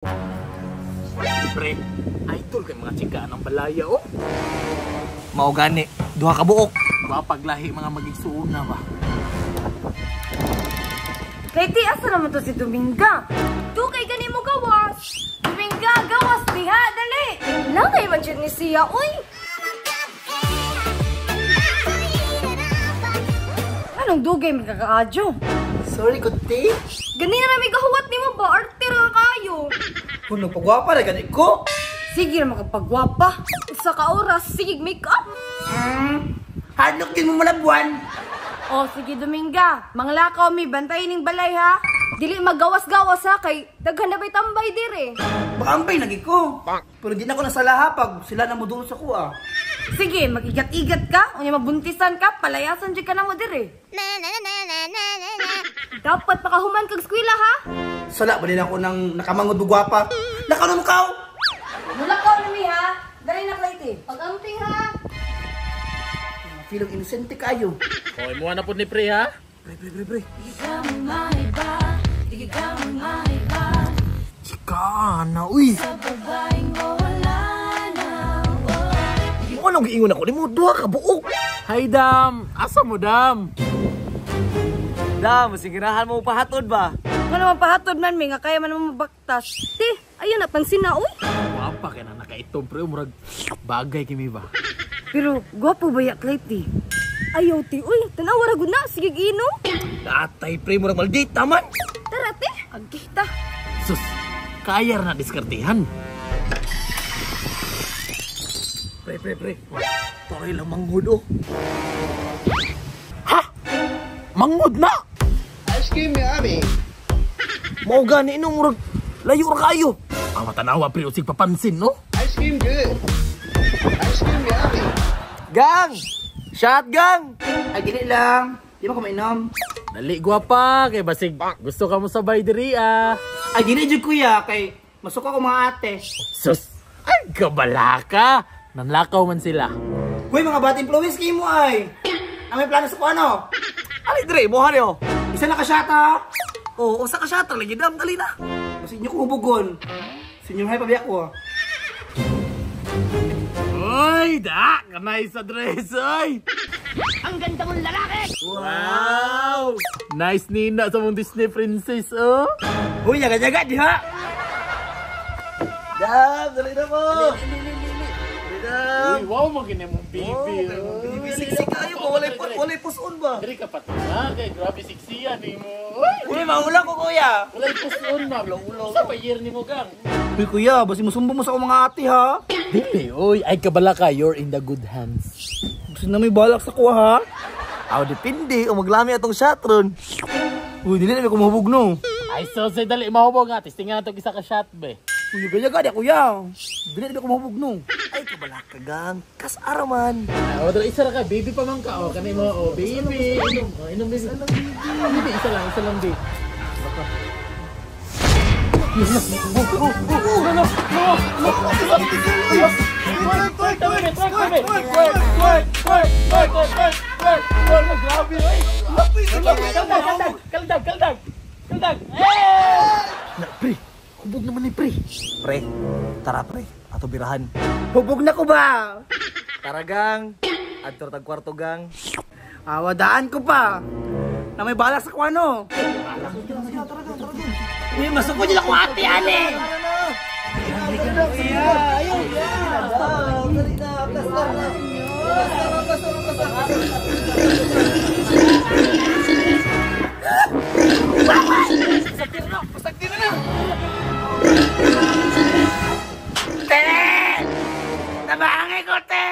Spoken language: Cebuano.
Pre, idol kay mga chikaan ng balaya oh. Mao gani, duha ka buok. Wa paglahi mga magigsuon na ba. Kay ti asa naman to si Dominga? Dugay gani mo gawas. Dominga, gawas diha, dali. Langay man jud ni siya, uy. Anong dugay man kakaadyo? Sorry, kuti. Gani na may gahuwat nimo ba? Arte ra kayo. Kuno pagwapa ra gani ko. Sige ra makapagwapa. Usa ka oras sige make up. Hadlok din mo malabuan. Oh, sige Dominga, manglakaw mi bantay ning balay ha. Dili maggawas-gawas ha kay daghan na bay tambay dire. Baka ambay lagi ko. Pero di na ko nasalaha pag sila na moduol sa kuha. Sige, magigat-igat ka, unya mabuntisan ka, palayasan jud ka na mo dire. Dapat makahuman kag eskwela ha. Sala ba nila ako nang nakamangod og gwapa? Lakaw ka. Mulakaw na mi ha. Dali na Clayty. Pag-amping ha. Feeling inosente kayo. Oy, muha na pud ni pre ha. Pre, pre, pre, pre. Chika na uy. Mo nang giingon ako nimo duha ka buok. Hi Dam, asa mo Dam? Dam, sigirahan mo pahatod ba? Ano man pahatod man mi nga kaya man mo mabaktas. Ti, ayun na pansin na uy. Wapa kay na nakaitom pre, murag bagay kimi ba. Pero gwapo ba ya Clayty? Ayaw ti uy, tanawa ra gud na sige ino. Tatay pre, murag maldita man. Tara ti, agkita. Sus, kaya na diskartehan. Pre, pre, pre. Toy lang manghud oh. Ha? Manghud na? Ice cream yummy. Mao gani no murag layo ra kayo. Ang matanawa pre usig papansin no. Ice cream good. Ice cream yummy. Gang! Shot gang! Ay dili lang. Di ba ko mainom? Dali gwapa kay basig gusto ka mo sabay diri ah. Ay dili jud kuya kay masuka ko mga ate. Sus, ay kabalaka. Nanlakaw man sila. Hoy mga bad influence kay mo ay. Ang may plano sa kuano? Ali dire mo ha niyo. Isa na ka shot ha. Oo, usa ka shot lagi dam dali na. Basig nyo ko hubugon. Senior high pa biya ko. Oy, da, kanay sa dress oy. Ang ganda mong lalaki. Wow! Nice nina sa mong Disney princess oh. Hoy, yaga-yaga diha. Dam, dali na mo. Uy, wow mo gini mong baby. Oh. Siksi kayo ba? Walay puson ba? Diri ka pa na, kay grabe siksiyan ni mo. Uy, Uy, maula ko kuya. walay puson na. Sa pa year ni mo gang. Uy kuya, basi musumbong mo sa akong mga ate ha. Dili, oy, ay kabalaka, you're in the good hands. Basi na may balak sa kuha ha. Aw, depende, o maglami atong shot ron. Uy, dili na may kumahubog no. Ay, so say dali mahubog nga, testingan na to isa ka shot be. Uy, gaya gaya kuya. Dili na may kumahubog no. Ay, kabalaka gang, kasara man. Oh, dali isa ra ka, baby pa man ka oh, kanay mo oh, baby. Inom, oh, inom baby. Baby, isa lang baby. Baka. No, no, no, no, no. Kaldag, kaldag, kaldag. Na, pre, hubog naman ni pre. Pre, tara pre, ato birahan. Hubog na ko ba? Tara gang, adto tag kwarto gang. Awadaan ko pa. Na may balak sa kuano. Uy, masuk ko nila kung ate ane. Te! Tabangi ko, te!